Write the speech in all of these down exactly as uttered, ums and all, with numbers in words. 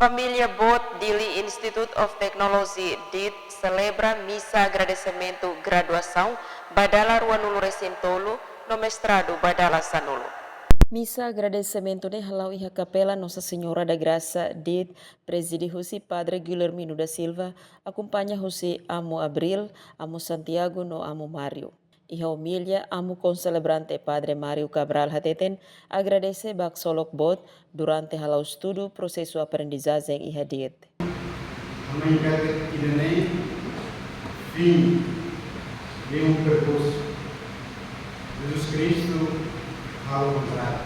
Família boot Dili Institute of Technology, dit, selebra misa agradesimentu graduasaun ba dala ruanulu-resin-tolu no mestradu ba dala sanulu. Misa agradesimentu ne'e hala'o iha Kapela Nossa Senhora da Graça, dit, prezide husi Padre Guilhermino da Silva, akompaña husi Amu Abril, Amu Santiago no Amu Mário. Iha omilia, Amu Konselebrante Padre Mário Cabral hateten agradese ba ksolok boot durante hala'o estudu prosesu aprendizajen iha dit. Hanoin katak ida-ne'e fin de um percurso. Jesus Kristu halo kontratu.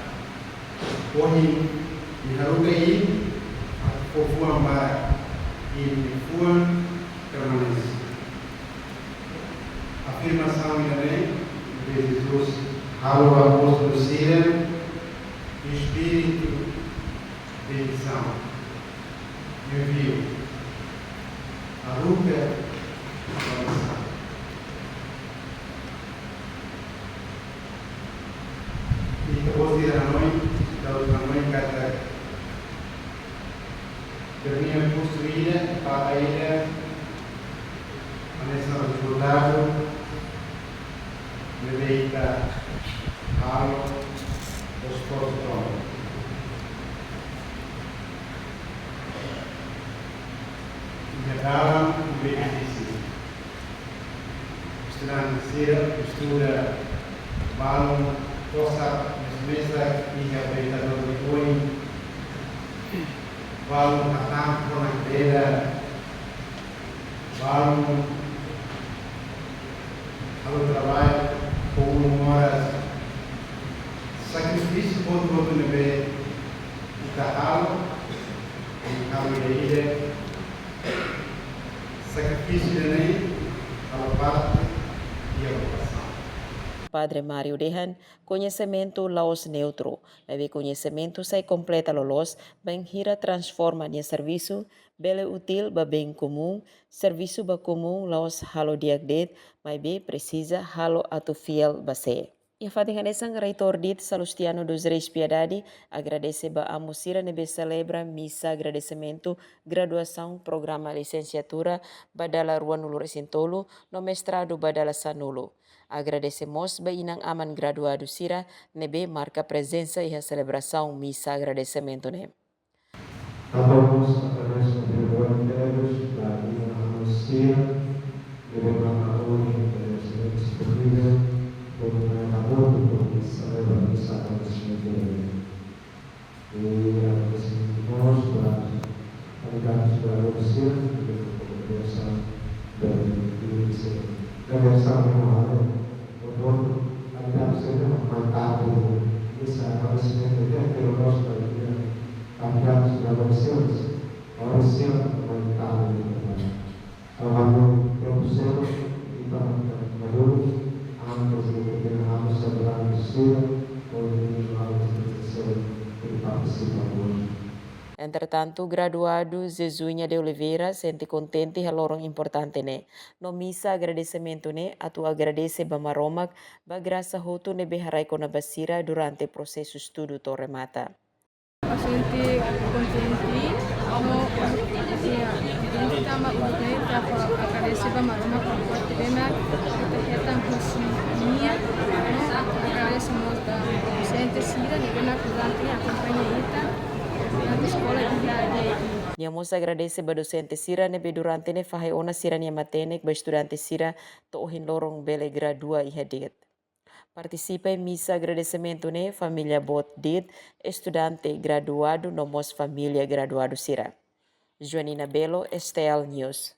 Ohin, nia haruka iha fó fuan barak, i nia fuan permanese. Afirmasaun ida-ne'e, de Jesus halo ba apóstolu sira, espíritu de missão, envio, haruka ba misaun. Ita-boot sira hanoin, ita-boot hanoin katak, permia postu ida, papa ida, hanesan rezultadu ne'ebé ita halo, esforsu toma. Iha dalan ne'ebé difisil. Estudante sira estuda balun, to'o sá, mesak-mesak iha deitadór de oin. Balun hatán kona beda. Balun halo traballu, fó ulun oras. Sakrifísiu boot-boot ne'ebé ita halo, i halo ida-idak. Sakrifísiu ida-ne'e halo parte iha vokasaun. Padre Mário dehan, koñesimentu la'ós neutru, maibé koñesimentu sai kompleta loloos bainhira transforma nia servisu, bele útil ba bem comum, servisu ba komún la'ós halo di'ak de'it, maibé presiza halo atu fiél ba sé. Iha fatin hanesan, Reitór dit, Salustiano dos Reis Piedade, agradese ba amu sira ne'ebé selebra misa agradesimentu graduasaun programa lisensiatura ba dala ruanulu-resin-tolu no mestradu ba dala sanulu. Agradese mós ba inan-aman graduadu sira ne'ebé marka prezensa iha selebrasaun misa agradesimentu ne'e. Hato'o mós agradesimentu ba inan-aman sira ne'ebé marka ohin agradesimentu disponivel, por mai hamutuk hodi selebra misa agradesimentu ne'e. I agradesimentu mós ba kandidatu sira ne'ebé kompromete ba iha misa agradesimentu ne'e. Por tantu, kandidatu sira ne'ebé mai tarde, misa agradesimentu ne'e, pero nós ba iha kandidatu sira ne'ebé mai tarde. Agora, tempu seluk, ita maka madurus, antes de que tenhamos a grande sira, ou de que vamos ter que ser, que participa hoje. Entretantu, graduadu Zezuña de Oliveira sente kontente iha loron importante ne'e. No misa agradesimentu ne'e atu agradese ba Maromak ba grasa hotu ne'ebé haraik ona ba sira durante prosesu estudu to'o remata. Ha'u sente kontente, no, ya, kontente tanba uluk ne'e ita agradese ba Maromak katak ita hetan husi nia, no agradese mós ba dosente sira ne'ebé durante ne'e akompaña ita durante eskola iha dit. Nia mós agradese ba dosente sira ne'ebé durante ne'e fahe ona sira-nia matenek ba estudante sira to'o ohin loron bele gradua iha dit. Partisipa iha misa agradesimentu ne'e família boot dit, estudante, graduadu no mós família graduadu sira. Joanina Belo, S T L News.